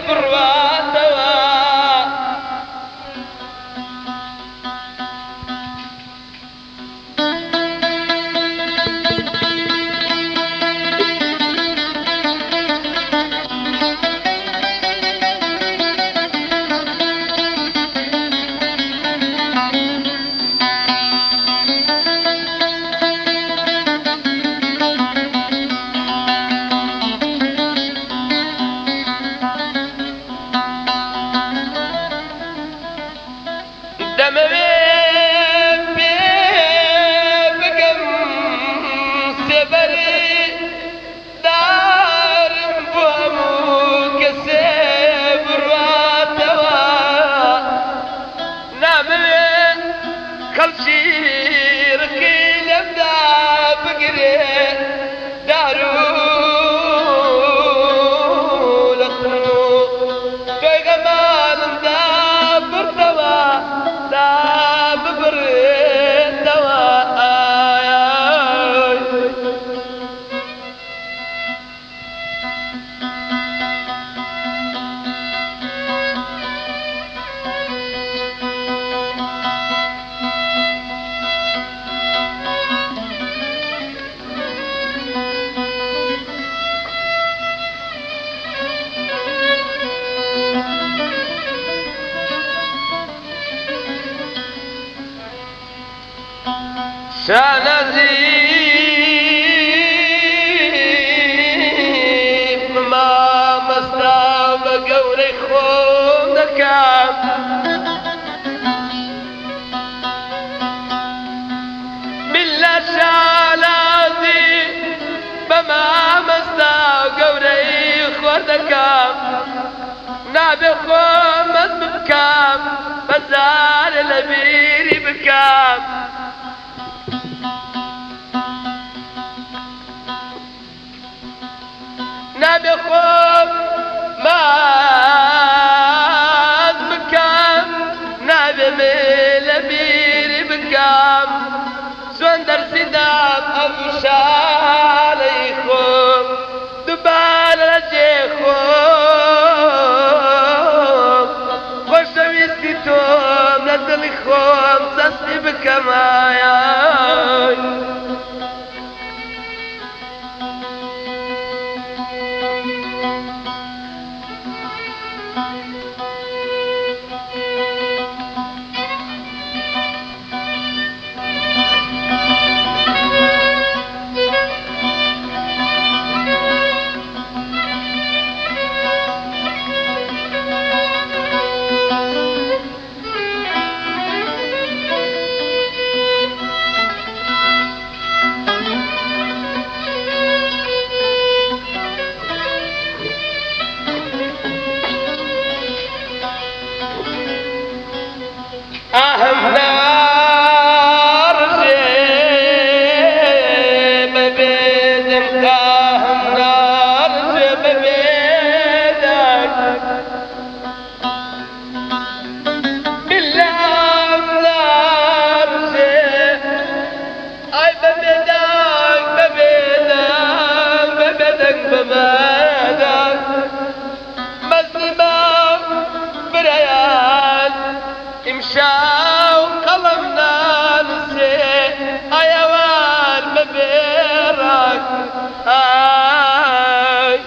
بڕواتەوە. دەمەوێ پێ بگەم سێبەری دارم بۆ هەموو کەسێ بڕواتەوە. نامەوێ خەڵکی ڕقی لەمدا بگرێ دارو لە خون و تۆی غەمانمدا بڕتەوە دا ببڕێتەوە. ئای ئای. شانازی مامەستا بە گەورەی خۆم دەکەم. بالله شانازی بە مامەستا گەورەی خۆر دەکەم. نابێ خۆم مەزم بکەم بەزارێ لە بیری بکەم. نابێ خۆم ماز بکەم نابێ لە بیری بکەم. چۆن دەرسی دام ئەو شانەی خۆم دووبارە لە جێ خۆم. خۆشەویستی تۆم لە دڵی خۆم چەسپی بکەم. ئای ئای. ئاهم ناڕژێ بەبێدەنگ، ئاهم ناڕژێ بەبێدەنگ. بالله ناڕژێ ئای بەبێدەنگ، بەبێدەنگ، بەبێدەنگ، بەبێدەنگ. مەزنمە برایان ئیمشاو قەڵەم نانووسێ ئایەوان بەبێ ڕەنگ. ئای.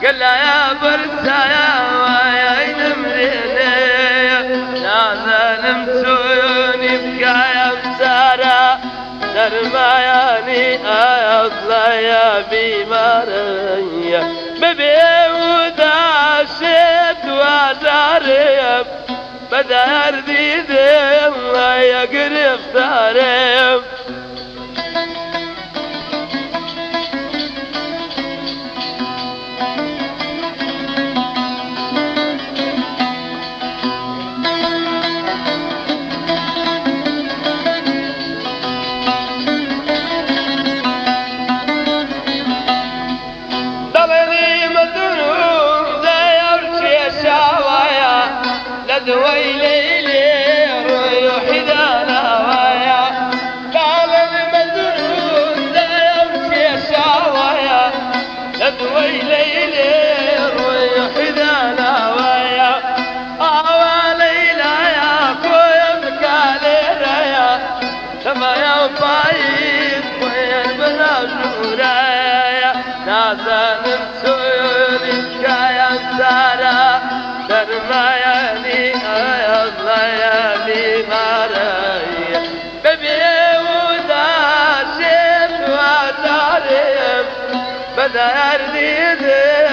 گەلایا بەرزایە وایای دەمرێنێ نازانم چۆنی بکایم چارە دەرمایانی ئاڵایا بیمارەیە بەبێ وداشێت دوازارم بە دەردی دڵ گرفتارم. دەڵێنی مەدروم دەیەم کێشاوایە لە دوای لەیلێ ڕۆحی داناوایە داڵێنی مەدروم دەیەم کێشاوایە لە دوای لەیلێ ڕۆحی داناوایە ئاوا لەیلایە کۆیەم کالێرەیە تەمایا و پاییز خۆیان بەناو ژوورایە نازانم چۆنی بکایان چارە دەرمایانی ئاڵایە بیمارەیە بەبێ وداشێت وازارم بە دەردی دڵ.